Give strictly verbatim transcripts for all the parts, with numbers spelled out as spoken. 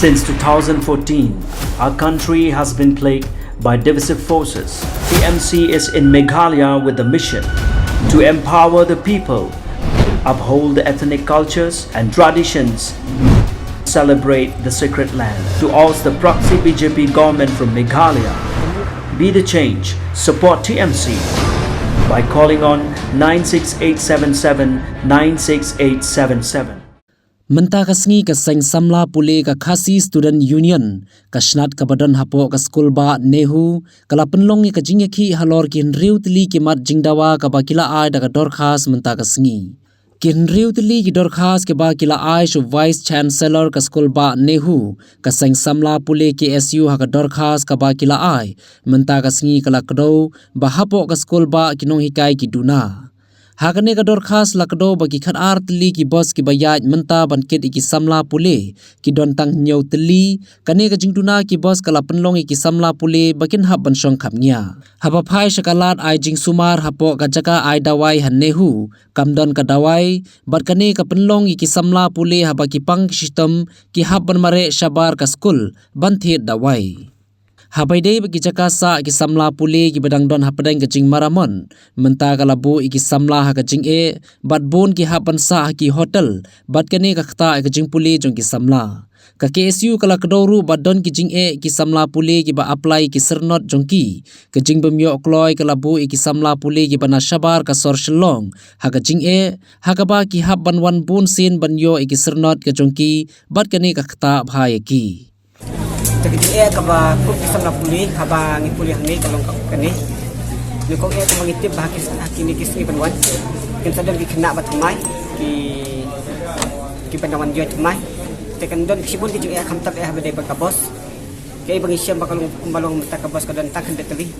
Since two thousand fourteen, our country has been plagued by divisive forces. T M C is in Meghalaya with the mission to empower the people, uphold the ethnic cultures and traditions, celebrate the sacred land. To oust the proxy B J P government from Meghalaya, be the change, support T M C by calling on nine six eight seven seven nine six eight seven seven. Mynta ka sngi ka seng samla pule ka Khasi Student Union, ka shnat kaba don hapoh ka skul bah Nehu, ka la pynlong ïa ka jingïakhih halor ki hynriew tylli ki mat jingdawa kaba ki la ai da ka dorkhas mynta ka sngi. Ki hynriew tylli ki dorkhas kiba ki la ai sha u Vice Chancellor ka skul bah Nehu, ka seng samla pule K S U ha ka dorkhas kaba ki la ai mynta ka sngi ka la kdew ba hapoh ka skul bah ki nonghikai ki duna. Ha kane ka dorkhas la kdew ba ki khatar tylli ki bos kiba ïaid mynta ban kit ïa ki samla pule, ki don tang hynñiew tylli. Kane ka jingduna ki bos ka la pynlong ïa ki samla pule ba kin hap ban shong khapngia. Haba phai sha ka lad ai jingsumar hapoh ka jaka ai dawai ha Nehu, kam don ka dawai, bad kane ka pynlong ïa ki samla pule haba ki pang ki shitom ki hap ban mareh shabar ka skul ban thied dawai. Haba ïadei bad ki jaka sah ki samla pule kiba dang don hapdeng ka jingmaramot, mynta ka la buh ïa ki samla ha ka jingeh, bad bun ki hap ban sah ha ki hotel, bad kane ka ktah ïa ka jingpule jong ki samla. Ka K S U ka la kdew ruh ba don ki jingeh ki samla pule kiba apply ki syrnot jong ki. Ka jingbym ïoh kloi ka la buh ïa ki samla pule kiba na shabar ka sor Shillong ha ka jingeh, ha kaba ki hap ban wan bun sien ban ïoh ïa ki syrnot ka jong ki, bad kane ka ktah bha ïa ki. Te ka jingeh kaba kup ki samla pule haba ngi pule hangne ka long ka kane. Ngi kong eh kaba ngi tip ba ha ki, ha kine ki sngi ban wan, kin sa don ki khynnah ba thymmai, ki, kiba nang wan ïoh thymmai. Te kan don shibun ki jingeh khamtam eh haba dei bad ka bos. Kaei ba ngi shem ba ka long, kumba long mynta ka bos ka don tang khyndiat tylli.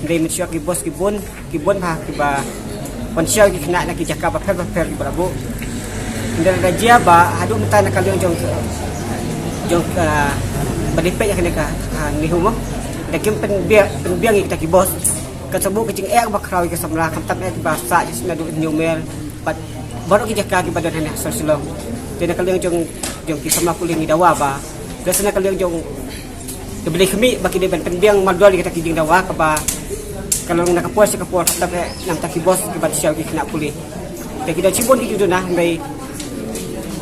Hynrei mynshuwa ki bos ki bun, ki bun bha kiba wan shaw ïa ki khynnah na ki jaka bapher bapher kiba la buh. Hynrei lada jia ba haduh mynta na ka liang jong, jong, ah, ba dei peit ïa kane ka, ah, Nehu mo, da kim pynbiang, pynbiang ïa kita ki bos. Kan sa buh ka jingeh kaba khraw ïa ki samla, khamtam eh kiba sah sha shnat naduh New Mill bad baroh ki jaka kiba don hangne ha sor Shillong. Te na ka liang jong, jong ki samla pule ngi dawa ba da sa na ka liang jong kiba dei khmih ba ki dei ban pynbiang mardor ïa kita ki jingdawa kaba ka long na ka por sha ka por, khamtam eh na bynta ki bos kiban shaw ïa ki khynnah pule. Te ki don shibun ki jingduna, hynrei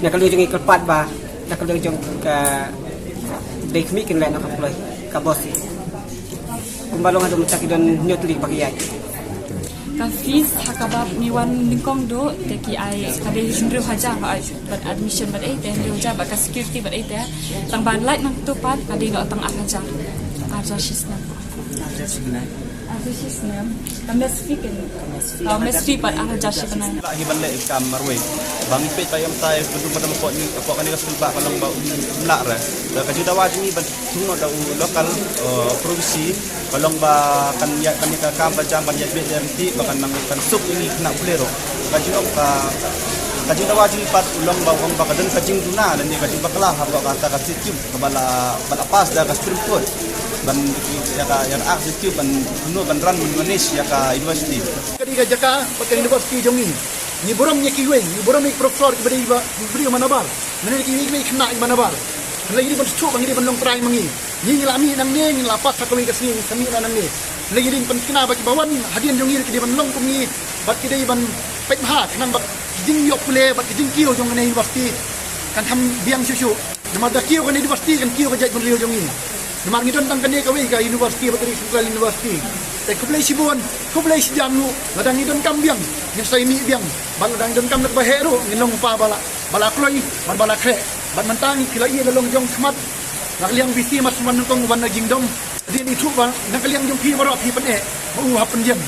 na ka liang jong ngi kyrpad ba na ka liang jong ka dei khmih kin leh noh ka pule ka bos. Kumba long haduh mynta ki don hynñiew tylli ba ki ïaid. Ka fees ha kaba ngi wan nyngkong duh te ki ai ka dei hynriew hajar ba ai bad admission bad ei te, hynriew hajar bad ka security bad ei te. Tang ba lait nangtu pat ka dei noh tang ar hajar. Ar hajar shi snem. Ar hajar shi snem. Ka mess fee kan. Ka mess fee pat ar hajar shi bnai. Lah hi ban leh kam marwei. Ba ngi peit ba ïa mynta ïa ka dum ba dam pok ni, pok kane ka skul ba ka long ba um lah re. Da ka jingdawa jong ngi ban thung noh da u local, eh, province, ka long ba kan ïa, kan ïa ka kam ba jam ban ïa bit lem ti ba kan nang kan suk ïa ngi khynnah pule ruh. Ka jingong ka, ka jingdawa jong ngi pat u long ba u ong ba ka don ka jingduna lane ka jingbakla hapoh kata ka statute kaba la, ba la pass da ka Supreme Court ban ïa ka, ïa ka act statute ban kumno ban run ban manage ïa ka university. Ka dei ka jaka bad ka university jong ngi. Ngi burom ïa kiwei, ngi burom ïa ki professor kiba dei ba, kiba dei manabar. Mynne kiwei kiba dei khynnah kiba nabar. Lei ngi dei ban shu, ngi dei ban long trai ma ngi. Ngi ngi la mih nangne, ngi la pass ha kawei ka sngi, ngi sa mih nangne. Lei ngi dei ban pynthikna ba kiba wan hadien jong ngi ki dei ban long kum ngi, bad ki dei ban peit bha khnang ba ki jingïoh pule bad ki jingkiew jong kane university kan kham biang shuh shuh. Namar da kiew kane university kan kiew ka jaitbynriew jong ngi. Namar ngi don tang kane kawei ka university, ba ka dei Central University. Te khublei shibun, khublei shijan ruh, lada ngi donkam biang ngin sa ïa mih biang. Bad lada ngi donkam na kaba heh ruh ngin long u pa ba la, ba la kloi bad ba la khreh. Bad mynta ngi, phi la ïohi la long jong khmat, na ka liang VC Mat Sumar nyngkong u wan na jingdom. Hadien ithuh ba na ka liang jong phi baroh phi pyneh ba u hap pynjem.